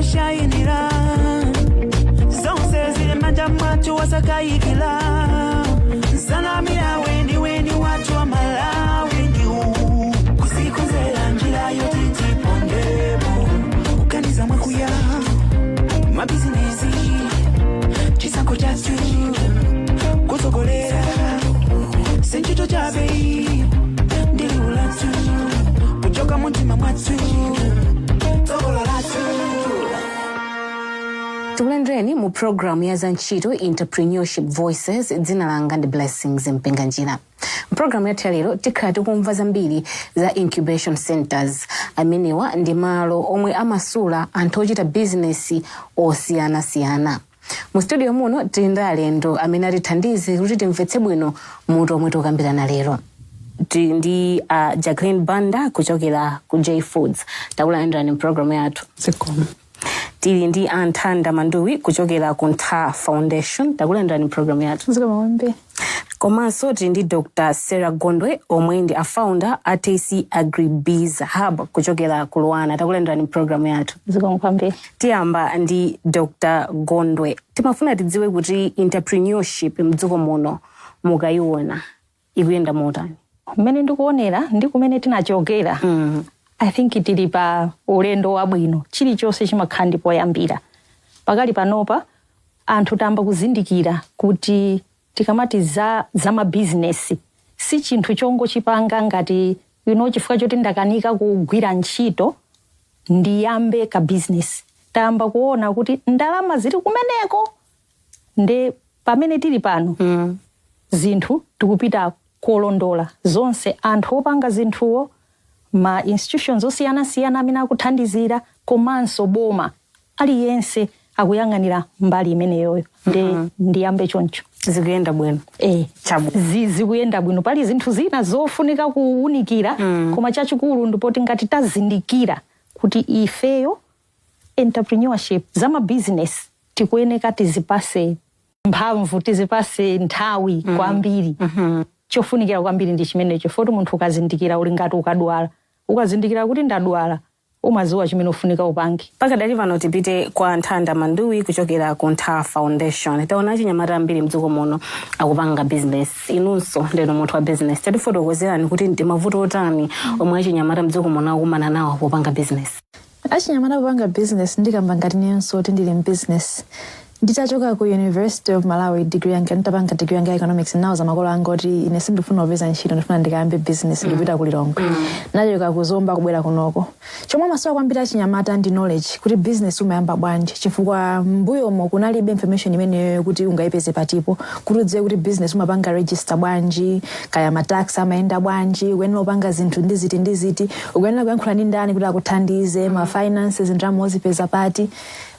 kushayinira. Zonse zili manja mwathu, wasakayikila. Nsanamira weni wathu wa Malawi ndiu kusikonzera njira yoti tipondemo, kuganiza mwakuya, mabizinesi, chisankho chathu kutsogolera sinchito chabe, ndiliulathu kuchoka muntima mwathu, tsogolo lathu. Tikulandireni mu programu ya za ntchito, Entrepreneurship Voices. Dzina langa ndi Blessings Mpinganjira. Mpulogalamu yathu yalero tikhala tikumva zambiri za incubation centers. Amenewa ndi malo omwe amasula anthu ochita bizinesi osiyanasiyana. Mu studio muno tili ndi alendo amene atithandize kuti timvetse bwino mutu omwe tikukambirana lero. Tili ndi Jacqueline Banda kuchokera ku J Foods. Takulandirani mpulogalamu yathu. Zikomo. Tili ndi Anthanda Manduwi kuchokera ku Ntha Foundation. Takulandirani program yathu. Zikomo kwambiri. Komanso tili ndi Dr Sarah Gondwe omwe ndi a founder a TC Agribiz Hub kuchokera ku Luanar. Takulandirani program yathu. Zikomo kwambiri. Tiyamba ndi Dr Gondwe. Timafuna tidziwe kuti entrepreneurship mdziko muno mukayiona ikuyenda motani? Mmene ndikuonera ndi kumene tinachokera, I think tili pa ulendo wabwino. Chilichonse chimakhala ndi poyambira. Pakali panopa anthu tamba kuzindikira kuti tikamati za mabizinesi si chinthu chongochipanga ngati chifukwa choti ndakanika kugwira ntchito ndiyambe ka business. Tayamba kuona kuti ndalama zili kumeneko. Nde pamene tili pano, zinthu tikupita kolondola zonse, anthu opanga zinthuwo, ma institutions osiyanasiyana amene akuthandizira, komanso boma, aliyense akuyang'anira mbali imeneyoyo. Nde ndiyambe choncho. Zikuyenda bwino? Eh. Chabwino. Zikuyenda bwino. Pali zinthu zina zofunika kuwunikira, koma chachikulu ndipoti ngati tazindikira kuti ifeyo entrepreneurship, za mabizinesi, tikuyeneka tizipase mphamvu, tizipase nthawi kwambiri. Chofunikira kwambiri ndi chimenecho, foti munthu ukazindikira, uli ngati ukadwala, ukazindikira kuti ndadwala, umaziwa chimene ufunika upange. Pakadali pano tipite kwa Nthanda Manduwi kuchokera ku Ntha Foundation. Taona achinyamata ambiri mdziko muno akupanga business. Inunso ndinu munthu wa business. Tatifotokozerani kuti ndi mavuto otani omwe achinyamata mdziko muno akukumana nawo popanga business? Achinyamata kupanga business, ndikamba ngati nenso kuti ndili m'business. Nditachoka ku University of Malawi, degree yanga, nditapanga degree yanga ya economics, ndinawuza makolo anga kuti ine sindifuna kupeza ntchito, ndifuna ndikayambe business, ndipita ku Lilongwe. Nachoka kuzomba kubwera kunoko. Chomwe amasowa kwambiri achinyamata ndi knowledge kuti business umayamba bwanji, chifukwa mbuyomo kunalibe information imeneyo kuti ungayipeze patipo, kuti udziwe kuti business umapanga register bwanji, kaya ma tax amayenda bwanji, ukuyenera upanga zinthu ndi ziti ndi ziti, ukuyenera kuyankhula ndi ndani kuti akuthandize, ma finances, ndalama uzipeza pati,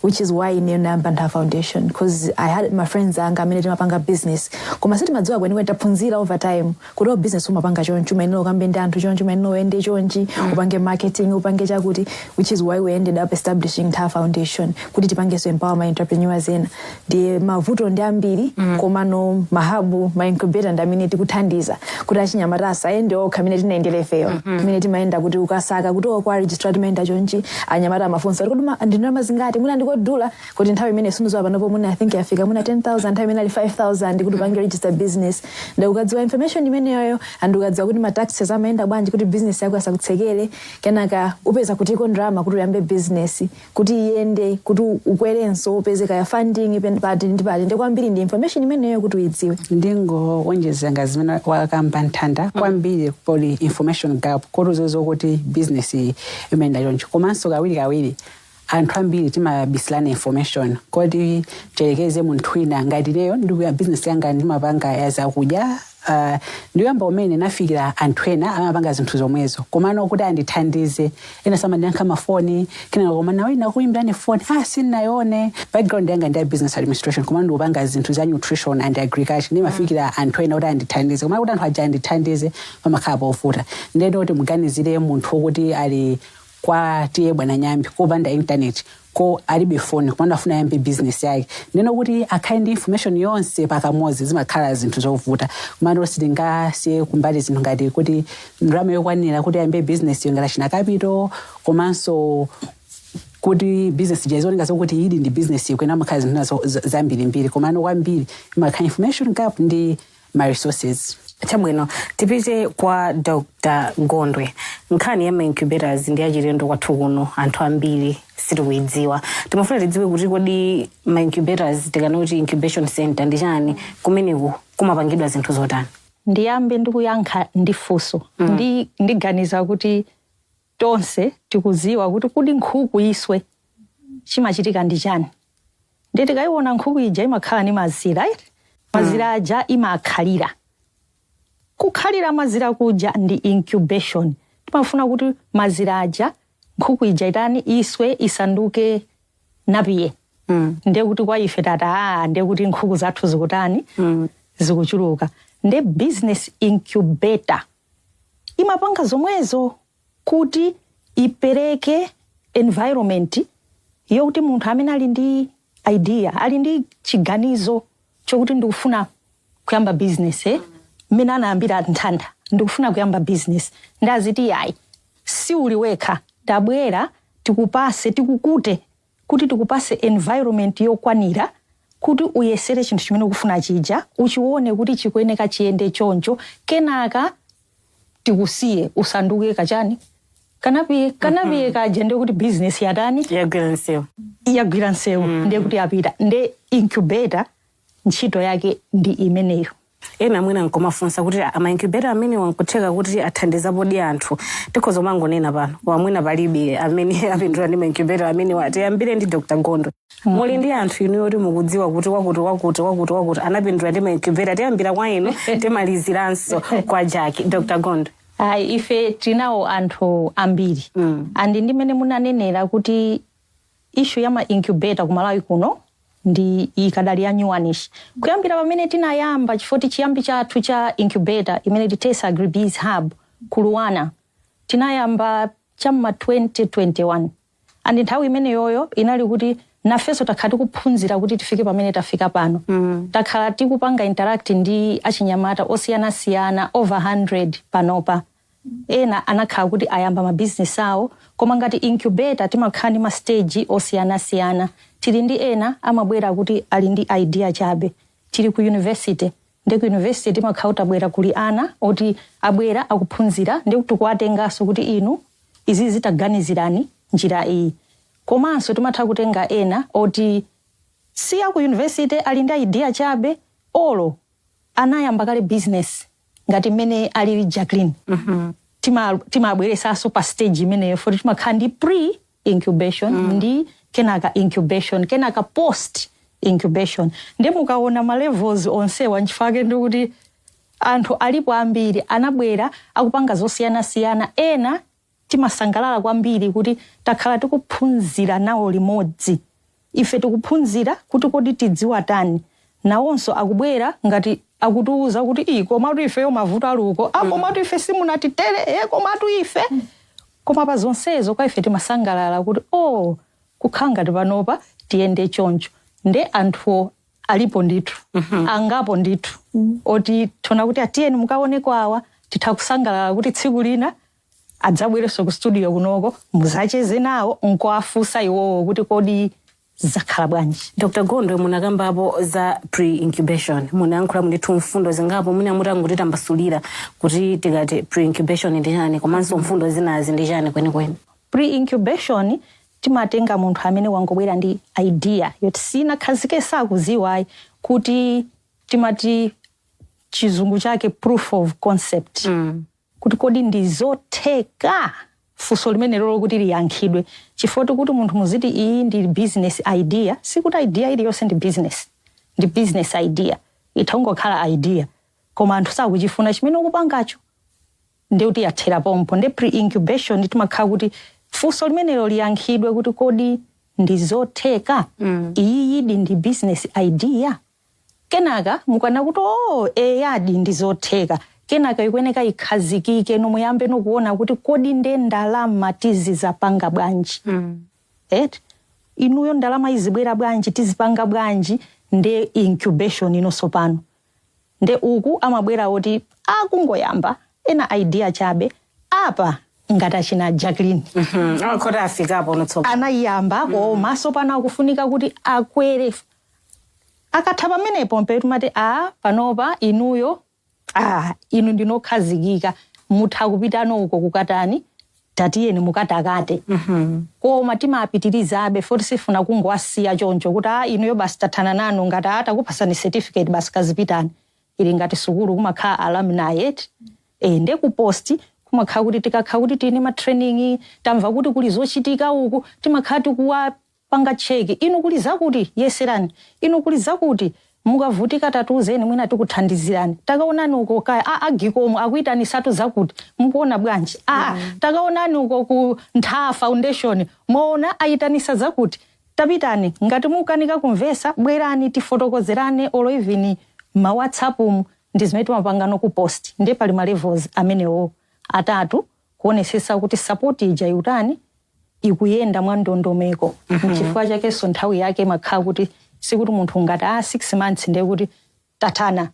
which is why ine ndayamba Ntha Foundation, because I had my friends anga amene timapanga business koma sitimadziwa kwenikweni. Taphunzira over time kuti o business umapanga chonchi, umayenera ukambe ndi anthu chonchi, umayenera uyende chonchi, upange marketing, upange chakuti, which is why we ended up establishing Ntha Foundation kuti tipangenso empower ma entrepreneurs ena. Ndiye mavuto ndi ambiri, komano ma hub, ma incubator ndi amene tikuthandiza kuti achinyamata asayende okha amene tinayendera ifeyo, amene timayenda kuti ukasaka kuti okwa registrar timayenda chonchi. Anyamata amafunsa kuti kodi ndi ndalama zingati, mwina ndikodula, kuti nthawi imene sindizowa panopo mwina I think yafika mwina 10,000, nthawi imene ali 5000 kuti upange register business. Ndi ukadziwa information imeneyoyo and ukadziwa kuti ma taxes amayenda bwanji kuti business yako asakutsekere, kenaka upeza kutiko ndalama kuti uyambe business, kuti iyende, kuti ukwerenso, upeze kaya funding pati ndi pati. Ndi kwambiri ndi information imeneyo kuti uyidziwe. Ndingowonjezera nga zimene wakamba Nthanda. Kwambiri pali information gap kuti uziwe kuti business imayenda chonchi. Komanso kawiri kawiri anthu ambiri timabisilana information. Koti tiyerekeze munthu wina ngati ineyo ndikuya business yanga, ndimapanga ya zakudya, ndiyamba umene nafikira anthu ena amapanga zinthu zomwezo, komano kuti andithandize ena samandiyankha mafoni. Kenaka koma nawe nakuyimbirani foni, ah, sindinayione. Background yanga ndi ya business administration, koma ndikupanga zinthu za nutrition and agriculture. Ndimafikira anthu ena kuti andithandize, koma kuti anthu aja andithandize pamakhala povuta. Ndeno kuti muganizire munthu wokuti ali kwa tiye Bwana Nyambi, kopanda internet, ko alibe foni, komano afuna ayambe business yake, ndeno kuti akhale ndi information yonse pakamodzi zimakhala zinthu zovuta. Komano sitingasiye kumbali zinthu ngati kuti ndalama yokwanira kuti ayambe business yo, ngati achina capital, komanso kuti Kuti business ija izioneka zokuti ili ndi business, ikwena amakhala zinthu nazo zambirimbiri, komano kwambiri imakhala information gap ndi ma resources. Chabwino, tipite kwa Dr Gondwe. Nkhani ya ma-incubators ndi achilendo kwathu kuno, anthu ambiri sitikuidziwa. Timafuna tidziwe kuti kodi ma-incubators, tikanoti incubation center, ndi chani? Kumeneku kumapangidwa zinthu zotani? Ndiyambe ndikuyankha ndi funso. Ndiganiza kuti tonse tikuziwa kuti kudi nkhuku iswe chimachitika ndi chani? Ndi tikayiona nkhuku ija imakhala ndi mazira, right? Mazira aja imakhalira, kukhalira mazira kuja ndi incubation. Timafuna kuti mazira aja nkhuku ija itani? Iswe, isanduke napiye. Ndiye kuti kwa ife tata, ndiye kuti nkhuku zathu zikutani? Zikuchuluka. Nde business incubator imapanga zomwezo kuti ipereke environment yokuti munthu amene ali ndi idea, ali ndi chiganizo chokuti ndikufuna kuyamba business, mmene anayambira Nthanda, "Ndikufuna kuyamba business," ndaziti, "Yayi, si uli wekha, tabwera tikupase, tikukute kuti tikupase environment yokwanira kuti uyesere chinthu chimene ukufuna chija, uchione kuti chikuyeneka chiyende choncho, kenaka tikusiye usanduke kachani, kanapiye." Kanapiye kaja ndiye kuti business yatani? Yagwira nsewu. Yagwira nsewu. Ndiye kuti yapita. Nde incubator ntchito yake ndi imeneyo. Ena mwina nkomafunsa kuti ama incubator amene wankutheka kuti athandizapodi anthu, tikhoza mangonena pano, koma mwina palibe amene apindula ndi ma incubator amene. Tiyambire ndi Dr Gondwe. Muli ndi anthu inu yoti mukudziwa kuti wakuti, wakuti, wakuti, wakuti anapindula ndi ma incubator? Tiyambira kwa inu, timaliziranso kwa Jackie. Dr Gondwe. Ayi, ife tinawo anthu ambiri. And ndimene munanenera kuti issue ya ma incubator ku Malawi kuno ndi ikadali ya newanish kuyambira pamene tinayamba, chifukwa chiyambi chathu cha incubator imene titesa Agribiz Hub ku LUANAR tinayamba cham'ma 2021, and nthawi imeneyoyo inali kuti nafenso takhala tikuphunzira kuti tifike pamene tafika pano. Takhala tikupanga interact ndi achinyamata osiyanasiyana, over 100 panopa. Ena anakhala kuti ayamba mabizinesi awo, koma ngati incubator timakhala ndi ma stage osiyanasiyana. Tili ndi ena amabwera kuti ali ndi idea chabe, tili ku university. Ndi ku university timakhala kuti abwera, kuli ana oti abwera akuphunzira, ndi kuti tikuwatenganso kuti inu izi zitaganizirani njira iyi. Komanso timatha kutenga ena oti si aku university, ali ndi idea chabe, olo anayamba kale business ngati mmene alili Jacqueline. Timabweresanso pa stage imeneyo, foti timakhala ndi pre incubation ndi kenaka incubation, kenaka post incubation. Ndi mukaona ma levels onsewa, nchifukwa ndi kuti anthu alipo ambiri anabwera akupanga zosiyanasiyana. Ena timasangalala kwambiri kuti takhala tikuphunzira nawo limodzi. Ife tikuphunzira kuti kodi tidziwa tani, nawonso akubwera ngati akutiuza kuti, "Iyi, komatu ifeyo mavuto aluko, ah, komatu ife simunatitere, komatu ife." Koma pa zonsezo kwa ife timasangalala kuti, oh, kukhala ngati panopa tiyende choncho. Nde anthuwo alipo ndithu, angapo ndithu, oti tona kuti atiyeni mukaoneko awa. Titha kusangalala kuti tsiku lina adzabwerenso ku studio kunoko, muzacheze nawo nkuafunsa iwowo kuti kodi zakhala bwanji. Dr Gondwe, munakambapo za pre-incubation, munayankhula ndithu mfundo zingapo. Mwina mutangutitambasulira kuti tikati pre-incubation ndi chani, komanso mfundo zinazi ndi chani kwenikweni? Pre-incubation, timatenga munthu amene wangobwera ndi idea yoti sinakhazike, sakuziwayi, kuti timati chizungu chake proof of concept, kuti kodi ndi zotheka? Funso limene lolo kuti liyankhidwe, chifukwa kuti munthu muziti iyi ndi business idea, sikuti idea iliyonse ndi business idea. Itha kungokhala idea koma anthu sakuchifuna chimene ukupangacho, ndi kuti yathera pompo. Ndi pre-incubation timakhala kuti funso limenelo liyankhidwe kuti kodi ndi zotheka? Iyiyidi ndi business idea? Kenaka mukana kuti, "Oh, eyadi, ndi zotheka," kenaka ikuyeneka ikhazikike, nomuyambe nokuona kuti kodi nde ndalama tizizapanga bwanji? Eti inuyo ndalama izibwera bwanji? Tizipanga bwanji? Nde incubation inonso pano. Nde uku amabwera oti akungoyamba, ena idea chabe apa. Ngati achina Jacqueline. Akhoti afikapo notsopano. Anayamba, komanso pano akufunika kuti akwere. Akatha pamenepo mpe timati a panopa inuyo, a inu ndinokhazikika, mutha kupitano uko kukatani, tatiyeni mukatakate. Koma timapitirizabe foti sifuna kungowasiya choncho kuti a inuyo basi tathana nanu, ngati atakupasani certificate basi kazipitani. Ili ngati sukulu, kumakhala alumni eti. Nde ku POST kumakhala kuti tikakhala kuti tini ma training, tamva kuti kuli zochitika uku, timakhala tikuwapanga check: inu kuli zakuti, yeserani; inu kuli zakuti, mukavutika tatiuzeni, mwina tikuthandizirani; takaonani uko kaya a AGCOM akuitanisatu zakuti, mukuona bwanji? A takaonani uko ku Ntha Foundation, moona ayitanisa zakuti, tapitani. Ngati mukanika kumvesa, bwerani tifotokozerane, olo even ma WhatsApp mu. Ndi zimene timapangano ku POST. Ndiye pali ma levels amenewo atatu kuonesesa kuti support ija iutani, ikuyenda mwa ndondomeko. Nchifukwa chakenso nthawi yake imakhala kuti sikuti munthu ngati a 6 months ndiye kuti tathana.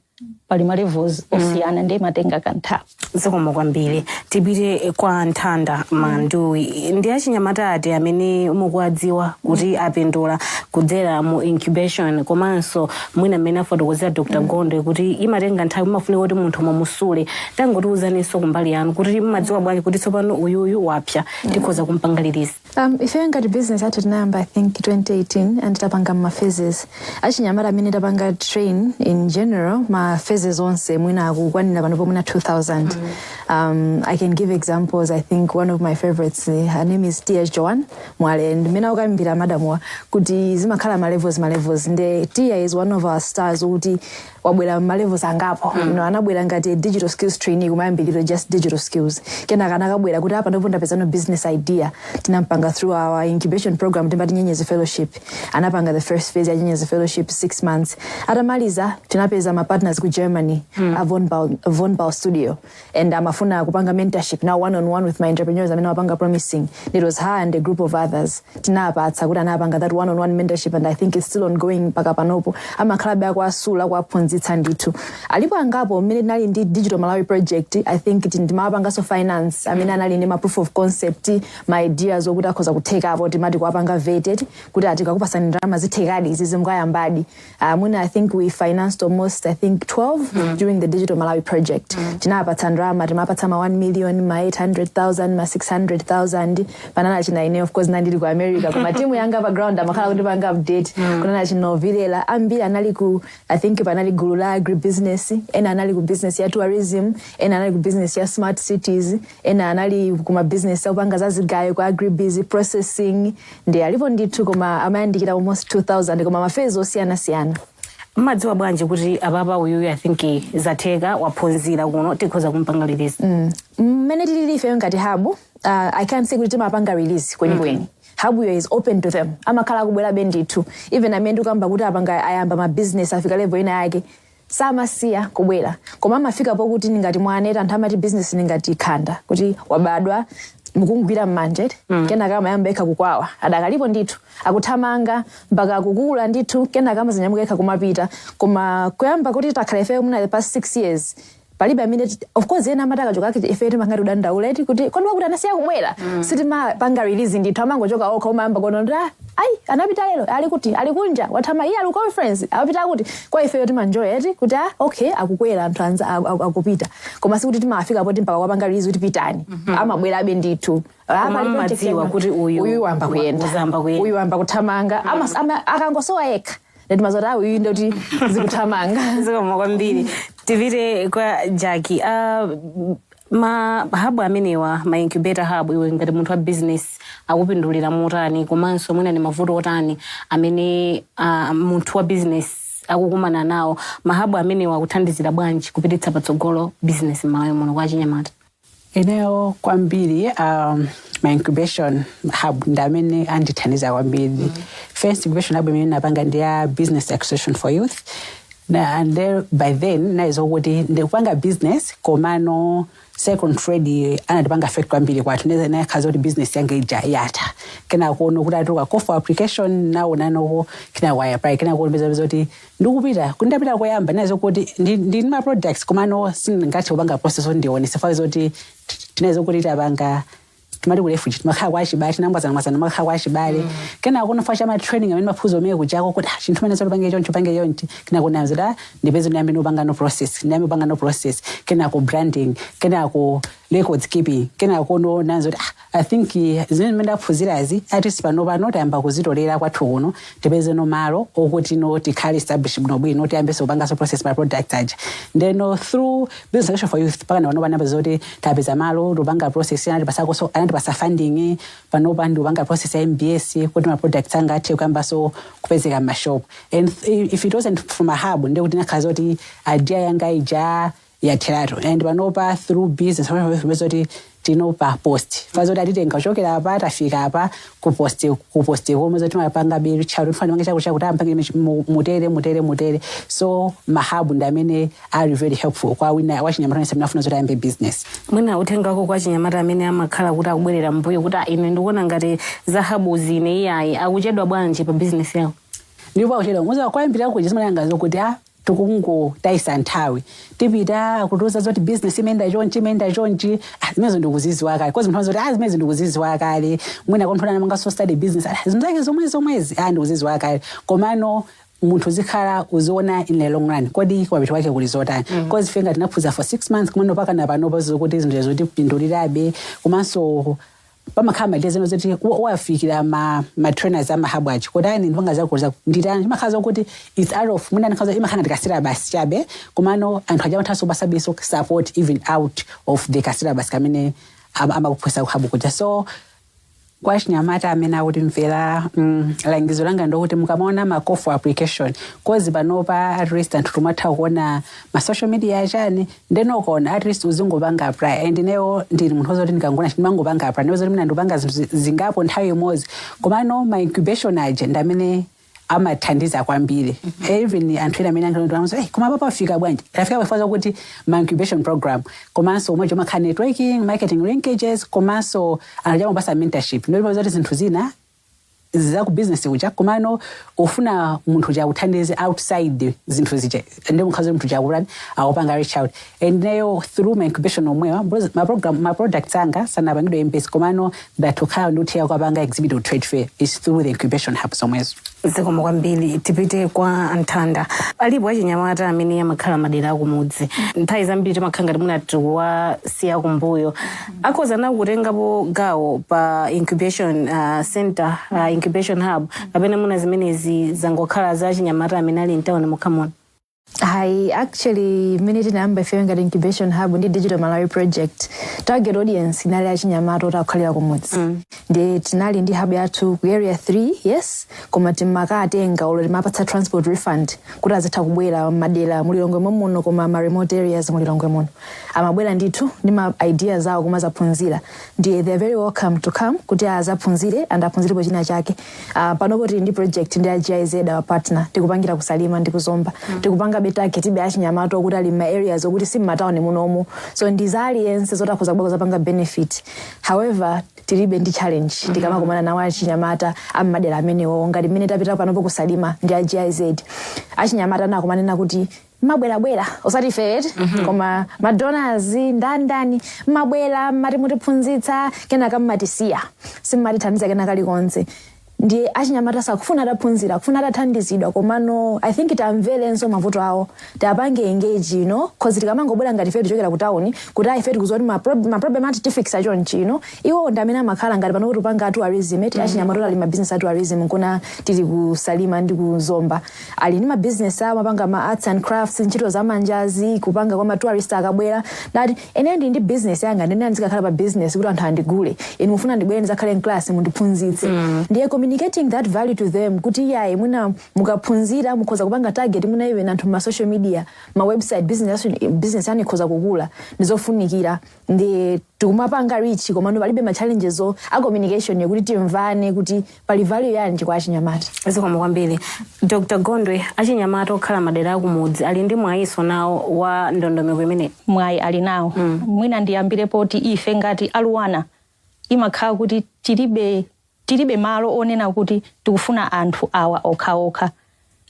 Pali ma levels osiyana, ndiye matenga kanthawi. Zikomo kwambiri. Tipite kwa Nthanda Manduwi. Ndi achinyamata ati amene mukuwadziwa kuti apindula kudzera mu incubation, komanso mwina mmene afotokozera Dr Gondwe kuti imatenga nthawi, imafunika kuti munthu mumusule? Tangotiuzaninso kumbali yanu kuti mmadziwa bwanji kuti tsopano uyuyu wapsa, tikhoza kumpanga release? Ife ngati business yathu tinayamba, I think, 2018 and tapanga ma phases. Achinyamata amene tapanga train in general, ma phases onse, mwina akukwanira panopo mwina 2000. I can give examples. I think one of my favorites, her name is Tia Joan Mwale, and mmene akukambira madamuwa kuti zimakhala ma levels, ma levels, nde Tia is one of our stars kuti wabwera ma levels angapo. Anabwera ngati digital skills trainee kumayambiriro, just digital skills. Kenaka anakabwera kuti apa ndipo ndapezano business idea. Tinampanga through our incubation program, timbati Nyenyezi Fellowship. Anapanga the first phase ya Nyenyezi Fellowship, 6 months. Atamaliza, tinapeza ma partners ku Germany, a Vonbau Studio, and amafuna kupanga mentorship now one on one with my entrepreneurs amene wapanga promising. It was her and a group of others. Tinapatsa kuti anapanga that one on one mentorship, and I think it's still ongoing mpaka panopo. Amakhalabe akuasula, kuaphunzitsa ndithu. Alipo angapo mmene tinali ndi Digital Malawi project. I think timawapanganso finance amene anali ndi ma proof of concept, ma ideas okuti akhoza kuthekapo. Timati kuwapanga vetted kuti atikakupasani ndalama, zithekadi izi, zimukayambadi? Mwina I think we financed almost, I think, 12 during the Digital Malawi project. Tinapatsa ndalama, timapatsa ma 1 million, ma 800,000, ma 600,000. Panana china ine, of course nandili ku America, koma timu yanga pa ground amakhala kuti panga update. Kunana chinovirela ambiri anali ku, I think, panali gulu la agribusiness, ena anali ku business ya tourism, ena anali ku business ya smart cities, ena anali kuma business akupanga za zigayo, ku agribiz processing. Ndi alipo ndithu, koma amayandikira almost 2000, koma ma phase osiyanasiyana. Mmadziwa bwanji kuti apapa uyuyu, I think, zatheka, waphunzira kuno, tikhoza kumpanga release? Mmene tilili ifeyo ngati hub, I can't say kuti timapanga release kwenikweni. Hub yo is open to them. Amakhala akubwerabe ndithu. Even amene ndikuyamba kuti apanga, ayamba ma business, afika level ina yake, samasiya kubwera, koma amafika pokuti ningati mwaneta. Anthu amati business ningati khanda, kuti wabadwa mukungwira mmanja, kenaka amayamba yekha kukwawa, adakalipo ndithu, akuthamanga mpaka akukula ndithu, kenaka amazanyamuka yekha kumapita. Koma kuyamba kuti takhala ifeyo muna the past 6 years, palibe amene of course ena amati akachoka ake, ife timangati kudandaula eti kuti kodi wakuti anasiya kubwera. Sitimapanga release ndithu, amangochoka okha. Umayamba kuona kuti, ah, ayi, anapita lero, ali kuti, ali kunja, wathama iye, ali ku conference, apita kuti. Kwa ifeyo timanjoya eti kuti, ah, okay, akukwera anthu anza akupita, koma sikuti timafika poti mpaka wapanga release kuti pitani. Amabwerabe ndithu. Ah, Koma pali project mmadziwa kuti uyu uyu wamba kuyenda, uzamba kuyenda. Uyu wamba kuthamanga. Akangosowa yekha, ndimazoti ah, uyu ndoti zikuthamanga. Zikomo kwambiri. Tipite kwa Jackie. Ma hub amenewa, ma incubator hub, iwe ngati munthu wa business akupindulira motani, komanso mwina ni mavuto otani amene munthu wa business akukumana nawo? Ma hub amenewa akuthandizira bwanji kupititsa patsogolo business m'Malawi muno kwa achinyamata? Ineyo kwambiri, ma incubation hub ndi amene andithandiza kwambiri. First incubation hub imene napanga ndi ya Business Acceleration for Youth na, and then by then naizo kuti ndikupanga business, komano second trade anatipanga affect kwambiri kwathu. Nakhaza kuti business yanga ija yatha. Kena kuona kuti atuka call for application, naona noko kena kwa apply, kena kuona peza kuti ndikupita kundapita koyamba, nazo kuti ndi ma products, komano singathe kupanga process kuti ndionese fa zoti tinaizo kuti tapanga. Timati ku refuge timakhala kwa achibale, tinambwazanambwazana, makhala kwa achibale. Kenako nofa chama training amene maphunzo omwe kujako kuti ah, chinthu mene zopange chonchi, pange chonchi. Kenako ndayamba kuti ah, ndipeze ndiyambe nopanga no process, ndiyambe kupanga no process, kenako branding, kenako records keeping, kenako no nanzo kuti ah, I think zimene zimene ndaphunzirazi, at least pano pano tayamba kuzitolera kwathu kuno, tipeze no malo okuti no tikhale establish bwinobwino, tiyambenso kupanganso process ma products aja. Ndeno through Business Action for Youth pakana pano panapa zoti tapeza malo, tupanga process, anatipasakonso, anatipasa funding. Panopa ndikupanga process ya MBS kuti ma products anga athe kuyambanso kupezeka m'mashop. And if it wasn't from a hub, ndekuti nakhala zoti idea yanga ija yatheratu. And panopa through Business for Youth zoti tinopa post fazoti atitenga kuchokera apa, tafika apa ku post, ku post komwe zoti mapanga be reach out, mfana mange chakuti chakuti ampange mutere mutere mutere. So ma hub ndi amene ali very helpful kwa wina wachinyamata amene amafuna zoti ayambe business. Mwina uthengako kwa chinyamata amene amakhala kuti akubwerera mbuyo kuti "Ah, ine ndikuona ngati za hub zine iyayi," akuchedwa bwanji pa business yawo? Ndipo akuchedwa muza kwayambira kuja zimalanga zokuti ah, tikungotayisa nthawi, tipita kutiuza zoti business imenda chonchi, imenda chonchi. Ah, zimenezo ndikuziziwa kale, 'cause munthu zoti ah, zimenezo ndikuziziwa kale. Mwina kwa munthu anamangaso study business, ah, zinthu zake zomwe zomwezi, ah, ndikuziziwa kale. Komano munthu uzikhala uziona in the long run, kodi kumapeto kwake kuli zotani? 'Cause ife ngati tinaphunzira for 6 months, kumene pakana panopa zokuti zinthu zotipindulirabe. Komanso pamakhala ma ideas zoti wafikira ma trainers ama hub achi kuti ayi, ndipanga zakuza nditani, chimakhala zokuti it's out of mwina ndikhaza imakhala ngati ka syllabus chabe. Komano anthu aja amathanso kupasabenso support even out of the ka syllabus kamene amakuphunzitsa ku hub kuja. So kwa chinyamata amene akutimvera, langizo langa ndokuti mukamaona ma call for application, 'cause panopa at least anthu tumatha kuona ma social media achani, ndenokaona at least uzingopanga apply. And ineyo ndili munthu wozoti ndikangona ndimangopanga apply, ndozoti mina ndipanga zinthu zingapo nthawi imodzi. Komano ma incubation aja ndi amene amathandiza kwambiri. Even anthu ena amene ankaona, hey, koma papa afika bwanji, afika pafaza kuti ma incubation program, komanso umwe umakhala networking, marketing linkages, komanso anthu amapasa mentorship. Ndipo zoti zinthu zina za ku business kuja, komano ufuna munthu chakuthandize outside zinthu zija, ndi mukhazi munthu chakulani akupanga reach out. And neyo through my incubation omwewa, ma program, ma products anga sanapangidwe MBS, komano ndathukhala ndikuthiya kupanga exhibit ku trade fair is through the incubation hub zomwezo. Zikomo kwambiri. Tipite kwa Nthanda. Alipo achinyamata amene amakhala madera akumudzi, nthawi zambiri timakhala ngati mwina tikuwasiya kumbuyo. Akhoza nawo kutengapo gawo pa incubation center, incubation hub, kapena muna zimenezi zangokhala za achinyamata amene ali mtawuni mokhamona? Hi, actually mmene tinayamba ifeyo ngati incubation hub ndi Digital Malawi Project, target audience inali achinyamata oti akukhalira kumudzi. Ndi tinali ndi hub yathu ku Area 3, yes, koma timakatenga olo timapatsa transport refund kuti azitha kubwera madera mulilongwe muno, koma ma remote areas mulilongwe muno amabwera ndithu ndi ma ideas awo kumazaphunzira. Ndi they are very welcome to come kuti azaphunzire and aphunzirepo china chake. Panopo tili ndi project ndi a GIZ, our partner, tikupangira kuSalima ndi kuZomba. Tikupanga be target ibe achinyamata okuti ali ma areas okuti si m'matawuni munomu. So ndi za aliyense zoti akhoza kubwera kuzapanga benefit. However, tilibe ndi challenge tikamakumana nawo achinyamata ammadera amenewo. Ngati mmene tapita panopo kuSalima ndi a GIZ, achinyamata nakumanena kuti mabwerabwera osati ifeeti, koma madonors ndani mabwera mmati mutiphunzitsa, kenaka mmatisiya, simmatithandiza kena kalikonse. Ndi achinyamata sakufuna ataphunzira, kufuna atathandizidwa. Komano I think tamverenso mavuto awo, tiapange engage, 'cause tikamangobwera ngati ife tichokera ku town kuti ayi, ife tikuziwa kuti ma problem ati tifixa chonchi, iwo ndi amene amakhala ngati pano kuti upanga tourism eti, achinyamata ali ma business a tourism nkuna tili kuSalima ndi kuZomba ali ndi ma business awo, amapanga ma arts and crafts, ntchito zamanjazi, kupanga kwa ma tourist akabwera. Ndati ene ndi business yanga, ndine ndizikakhala pa business kuti anthu andigule, inu mufuna ndibwere ndizakhale m'class mundiphunzitse. Ndiye communicating that value to them kuti iyayi, mwina mukaphunzira mukhoza kupanga target mwina even anthu ma social media, ma website, business yanu ikhoza kukula, ndizofunikira. Ndi tikumapanga reach, komano palibe ma challenges a communication yokuti timvane kuti pali value yanji kwa achinyamata. Zikomo kwambiri. Dr Gondwe, achinyamata okhala madera akumudzi ali ndi mwayiso nawo wa ndondomeko imeneyi? Mwayi ali nawo. Mwina ndiyambire poti ife ngati aLUANAR imakhala kuti tilibe malo onena kuti tikufuna anthu awa okhaokha.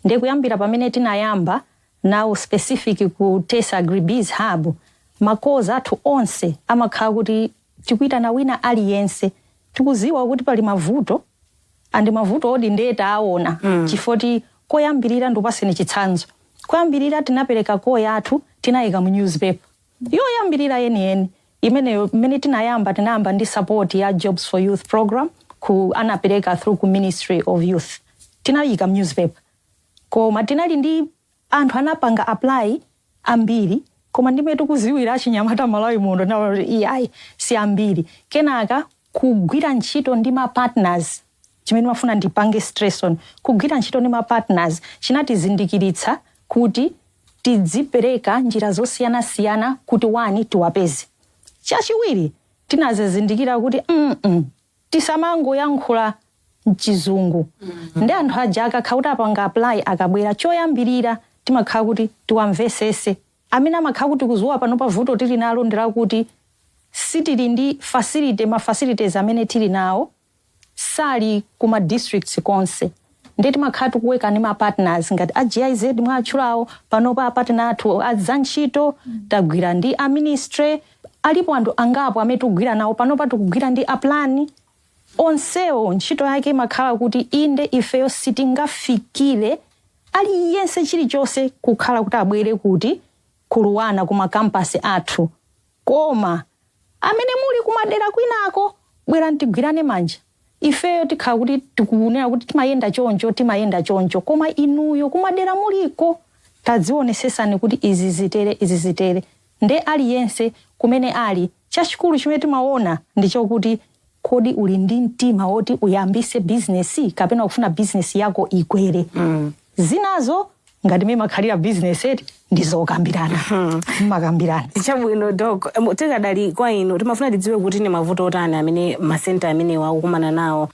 Ndiye kuyambira pamene tinayamba nawo specific ku Tesa Agribiz Hub, ma course athu onse amakhala kuti Tikuitana wina aliyense. Tikuziwa kuti pali mavuto, and mavuto odi ndiye taona chifoti koyambirira, ndipaseni chitsanzo, koyambirira tinapereka call yathu, tinayika mu newspaper yoyambirira yeniyeni imeneyo. Mmene tinayamba, tinayamba ndi support ya Jobs for Youth program ku anapereka through ku Ministry of Youth. Tinayika mu newspaper, koma tinali ndi anthu anapanga apply ambiri, koma ndimene tikuziwira achinyamata Malawi muno nawo, iyayi, si ambiri. Kenaka kugwira ntchito ndi ma partners, chimene mafuna ndipange stress on, kugwira ntchito ndi ma partners chinatizindikiritsa kuti tidzipereka njira zosiyanasiyana kuti one, tiwapeze. Chachiwiri, tinazizindikira kuti tisamangoyankhula mchizungu ndi anthu aja. Akakhala kuti apanga apply, akabwera, choyambirira timakhala kuti tiwamvesese. Amene amakhala kuti kuzuwa pano pa vuto tili nalo ndilakuti sitili ndi facility, ma facilities amene tili nawo sali kuma districts konse. Ndiye timakhala tikuweka ndi ma partners ngati a GIZ mwatchulawo. Panopa partner athu azantchito tagwira ndi a ministry, alipo anthu angapo amene tikugwira nawo. Panopa tikugwira ndi a Plan. Onsewo ntchito yake imakhala kuti inde, ifeyo sitingafikire aliyense chilichonse kukhala kuti abwere kuti ku LUANAR, kuma campus athu, koma amene muli kumadera kwinako, bwera tigwirane manja. Ifeyo tikhala kuti tikunena kuti timayenda choncho, timayenda choncho, koma inuyo kumadera muliko tadzionesesani kuti izi zitere, izi zitere. Nde aliyense kumene ali, chachikulu chimene timaona ndi chokuti kodi uli ndi mtima woti uyambise bizinesi kapena kufuna bizinesi yako ikwere? Zinazo ngati mmene makhalira bizinesi eti, ndizokambirana, mmakambirana. Chabwino, Doc. Tikadali kwa inu, timafuna tidziwe kuti ni mavuto otani amene ma center amenewa akukumana nawo.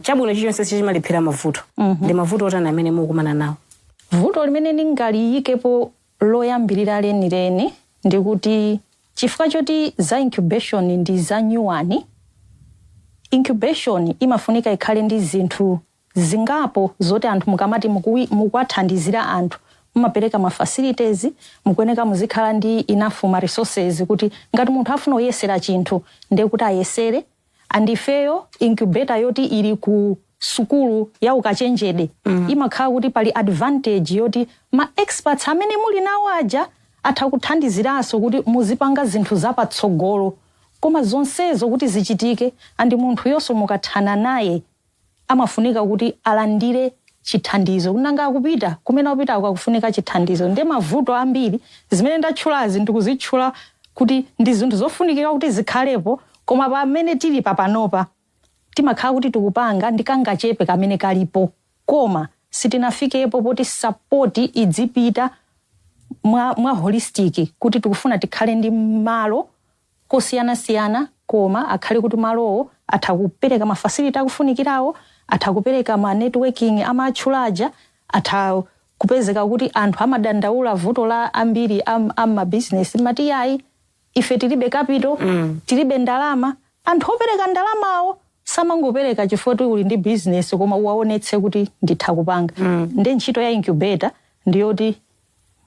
Chabwino, chilichonse chimalephera mavuto. Ndi mavuto otani amene mukukumana nawo? Vuto limene ndingaliyikepo loyambirira lenileni ndikuti chifukwa choti za incubation ndi za nyuwani, incubation imafunika ikhale ndi zinthu zingapo zoti anthu mukamati mukuwathandizira anthu, mumapereka ma facilities, mukuyeneka muzikhala ndi enough ma resources kuti ngati munthu afuna kuyesera chinthu, ndiye kuti ayesere. And ifeyo incubator yoti ili ku sukulu ya ukachenjede imakhala kuti pali advantage yoti ma experts amene muli nawo aja atha kuthandiziranso kuti muzipanga zinthu zapatsogolo. Koma zonsezo kuti zichitike, and munthu yonso mukathana naye amafunika kuti alandire chithandizo, kunanga akupita kumene akupita akufunika chithandizo. Ndiye mavuto ambiri zimene ndatchulazi ndikuzitchula kuti ndi zinthu zofunikira kuti zikhalepo, koma pamene tili papanopa timakhala kuti tikupanga ndi kangachepe kamene kalipo, koma sitinafikepo poti support idzipita mwa holistic, kuti tikufuna tikhale ndi malo kosiyanasiyana, koma akhale kuti malowo atha kupereka ma facility akufunikirawo, atha kupereka ma networking amatchulaja, atha kupezeka kuti anthu amadandaula vuto la ambiri amabizinesi mati yayi, ife tilibe capital, tilibe ndalama. Anthu opereka ndalamawo samangopereka chifukwa kuti uli ndi business, koma uwaonetse kuti nditha kupanga. Ndi ntchito ya incubator ndiyoti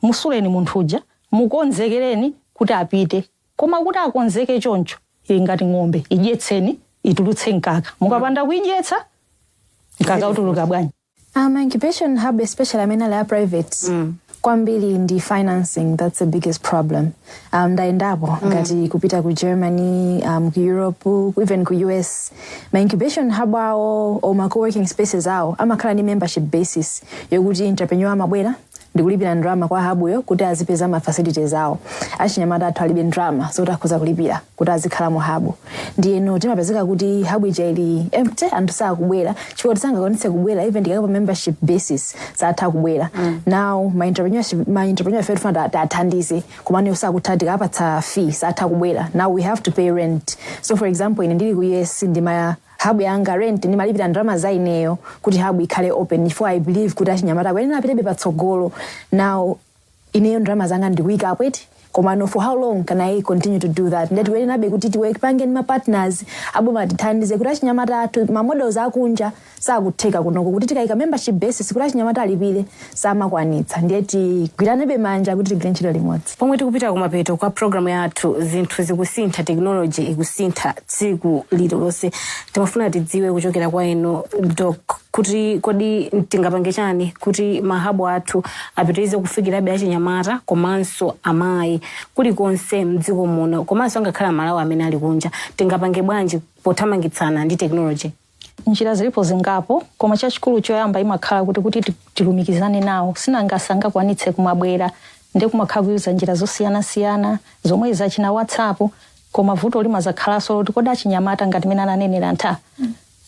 musuleni munthu uja, mukonzekereni kuti apite, koma kuti akonzeke choncho ili ngati ng'ombe, idyetseni itulutse mkaka. Mukapanda kuidyetsa, mkaka utuluka bwanji? Incubation hub, especially amene ali a private, kwambiri ndi financing. That's the biggest problem. Ndaendapo ngati kupita ku Germany, ku Europe, even ku US, ma incubation hub awo or ma co-working spaces awo amakhala ndi membership basis yokuti entrepreneur amabwera ndikulipira ndalama kwa hub yo kuti azipeza ma facilities awo. Achinyamata athu alibe ndalama zoti akhoza kulipira kuti azikhala mu hub. Ndiyeno timapezeka kuti hub ija ili empty, anthu sakubwera chifukwa tisangakwanitse kubwera. Even ndikakapa membership basis, satha kubwera. Now ma entrepreneurship, ma entrepreneur ife tifuna tathandize, komano sakutha, tikapatsa fee satha kubwera. Now we have to pay rent. So for example, ine ndili ku US, ndima hub yanga rent ndimalipira ndalama za ineyo kuti hub ikhale open, chifukwa I believe kuti achinyamata akuyenera apitebe patsogolo. Now ineyo ndalama zanga ndikuyikapo eti, koma for how long can I continue to do that? Ndati tiwerenabe kuti tipange ndi ma partners aboma tithandize kuti achinyamata athu, ma models akunja Sakutheka kunoko kuti tikayika membership basis kuti achinyamata alipire, samakwanitsa. Ndiye tigwiranebe manja kuti tigwire ntchito limodzi. Pomwe tikupita kumapeto kwa programu yathu, zinthu zikusintha, technology ikusintha tsiku lililonse. Timafuna tidziwe kuchokera kwa inu, Doc, kuti kodi tingapange chani kuti ma hub athu apitirize kufikirabe achinyamata komanso amayi kulikonse mdziko muno, komanso angakhala Malawi amene ali kunja? Tingapange bwanji pothamangitsana ndi technology? Njira zilipo zingapo, koma chachikulu choyamba imakhala kuti tilumikizane nawo. Sinanga sangakwanitse kumabwera, ndi kumakhala kuyuza njira zosiyanasiyana zomwe zachina WhatsApp. Koma vuto limazakhalanso loti kodi achinyamata, ngati mene ananenera ntha,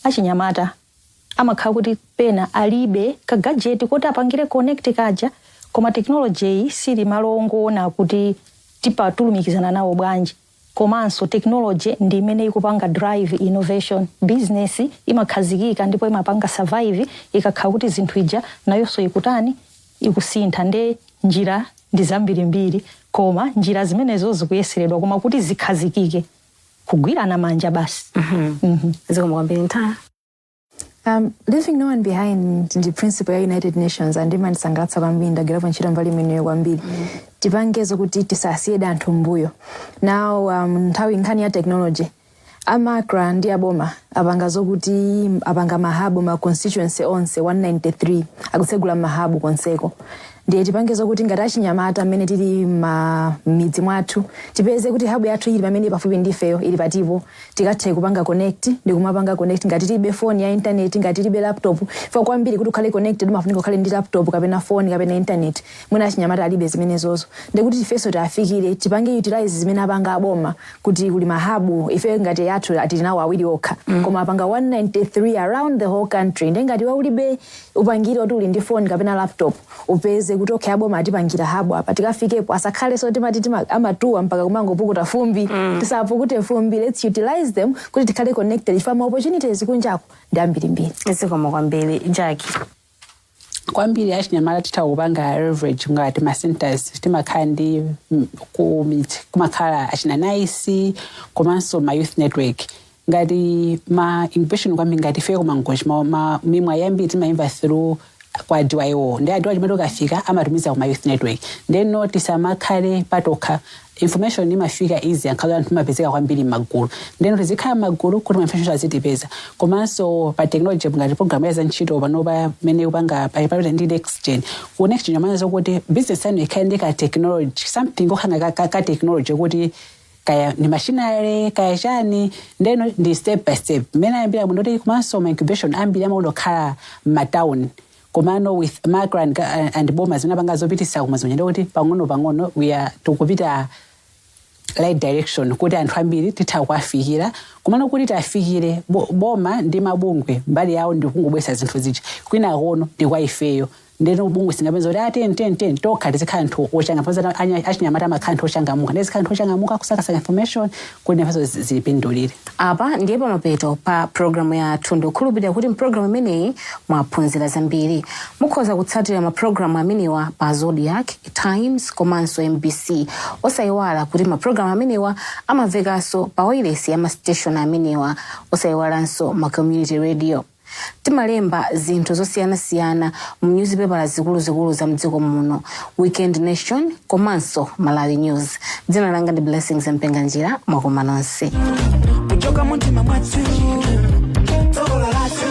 achinyamata amakhala kuti pena alibe ka gadget kuti apangire connect kaja. Koma technology iyi sili malo ongoona kuti tipatulumikizana nawo bwanji. Komanso technology ndi imene ikupanga drive innovation. Business imakhazikika ndipo imapanga survive ikakhala kuti zinthu ija nayonso ikutani, ikusintha. Nde njira ndi zambirimbiri, koma njira zimenezo zikuyeseredwa, koma kuti zikhazikike, kugwirana manja basi. Zikomo kwambiri, Ntha. Leaving no one behind ndi principle ya United Nations and imandisangalatsa kwambiri. Ndagwirapo ntchito mbali imeneyo kwambiri. Tipangezo kuti tisasiyede anthu mbuyo. Now nthawi nkhani ya technology, a MACRA ndi aboma apanga zokuti apanga ma hub ma constituency onse 193, akutsegula ma hub konseko. Ndiye tipange zokuti ngati achinyamata amene tili ma midzi mwathu, tipeze kuti hub yathu ili pamene pafupi ndifeyo ili patipo, tikathe kupanga connect ndi kumapanga connect. Ngati tilibe phone ya internet, ngati tilibe laptop, fa kwambiri kuti ukhale connected umafunika ukhale ndi laptop kapena phone kapena internet. Mwina achinyamata alibe zimenezozo. Ndikuti ifenso tiafikire, tipange utilize zimene apanga aboma kuti kuli ma hub. Ife ngati yathu tili nawo awiri okha, koma apanga 193 around the whole country. Ndiye ngati ulibe upangire kuti uli ndi phone kapena laptop, upeze kuti okay, aboma atipangira hub apa, tikafikepo. Asakhale so timati amatuwa mpaka kumangopukuta fumbi. Tisapukute fumbi, let's utilize them kuti tikhale connected. Ife ma opportunities kunjako ndi ambirimbiri. Zikomo kwambiri, Jackie. Kwambiri achinyamata titha kupanga leverage ngati ma centers timakhala ndi ku midzi kumakhala achina NICE komanso ma youth network, ngati ma incubation. Kwambiri ngati ife kuMangochi, mimwe yambiri timayimva through kwa DYO, ndi a DYO chimene ukafika amatumiza kuma youth network. Ndeno tisamakhale patokha, information imafika easy ankhala anthu timapezeka kwambiri m'magulu. Ndeno tizikhala m'magulu kuti ma information azitipeza. Komanso pa technology, ngati program ya zantchito panopa mene kupanga palipalita ndi Next Gen, ku Next Gen amene zokuti business yanu ikhale ndi ka technology, something kokhala ka technology, kuti kaya ni machinery kaya chani. Ndeno ndi step by step mmene ayambira muno kuti komanso ma incubation ambiri amakondokhala m'matawuni, komano with MACRA and boma zimene apanga zopitisa kumazonja, ndikuti pang'ono pang'ono we are tikupita right direction kuti anthu ambiri titha kuwafikira. Komano kuti tiafikire, boma ndi mabungwe mbali yawo ndikungobwesa zinthu zija, kwina kono ndi kwa ifeyo. Ndeno bungwe singapeza kuti ten ten ten tokha. Tizikhala anthu ochangamuka. Achinyamata amakhala anthu ochangamuka, ndizikhala anthu ochangamuka kusakasaka information kuti nafenso zipindulire. Apa ndiye pamapeto pa programu yathu. Ndikukhulupirira kuti mpulogalamu imeneyi mwaphunzira zambiri. Mukhoza kutsatira mapulogalamu amenewa pa Zodiak, Times komanso MBC. Osayiwala kuti mapulogalamu amenewa amamvekanso pa wailesi ya ma station amenewa, osayiwalanso ma community radio. Timalemba zinthu zosiyanasiyana mu newspaper zikuluzikulu za mdziko muno, Weekend Nation komanso Malawi News. Dzina langa ndi Blessings Mpenganjira. Mwakoma nonse. Kuchoka mutima mwathu, tsogolo lathu.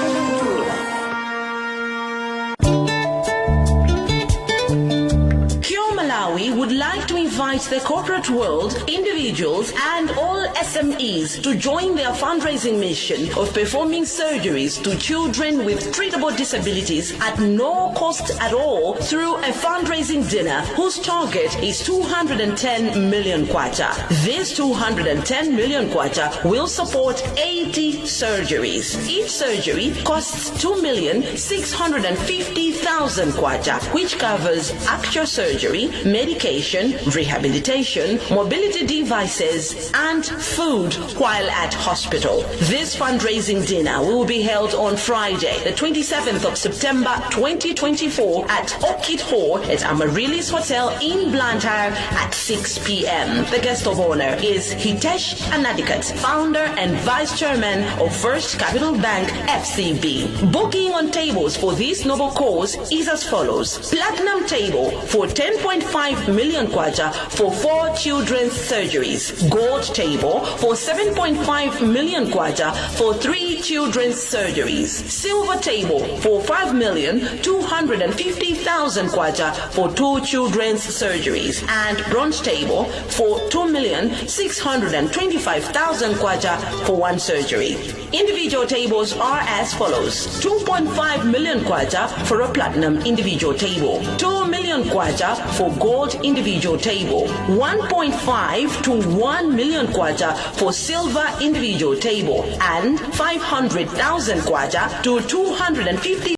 Cure Malawi would like to invite the corporate world, individuals, and all SMEs to join their fundraising mission of performing surgeries to children with treatable disabilities at no cost at all through a fundraising dinner whose target is 210 million kwacha. This 210 million kwacha will support 80 surgeries. Each surgery costs 2,650,000 kwacha, which covers actual surgery, medication, rehabilitation, rehabilitation, mobility devices, and food while at hospital. This fundraising dinner will be held on Friday, the 27th of September 2024 at Orchid Hall at Amaryllis Hotel in Blantyre at 6 p.m. The guest of honor is Hitesh Anadikat, founder and vice chairman of First Capital Bank FCB. Booking on tables for this noble cause is as follows. Platinum table for 10.5 million kwacha for four children's surgeries. Gold table for 7.5 million kwacha for three children's surgeries. Silver table for 5,250,000 kwacha for two children's surgeries. And bronze table for 2,625,000 kwacha for one surgery. Individual tables are as follows: 2.5 million kwacha for a platinum individual table, 2 million kwacha for gold individual table, 1.5 to 1 million kwacha for silver individual table, and 500,000 kwacha to 250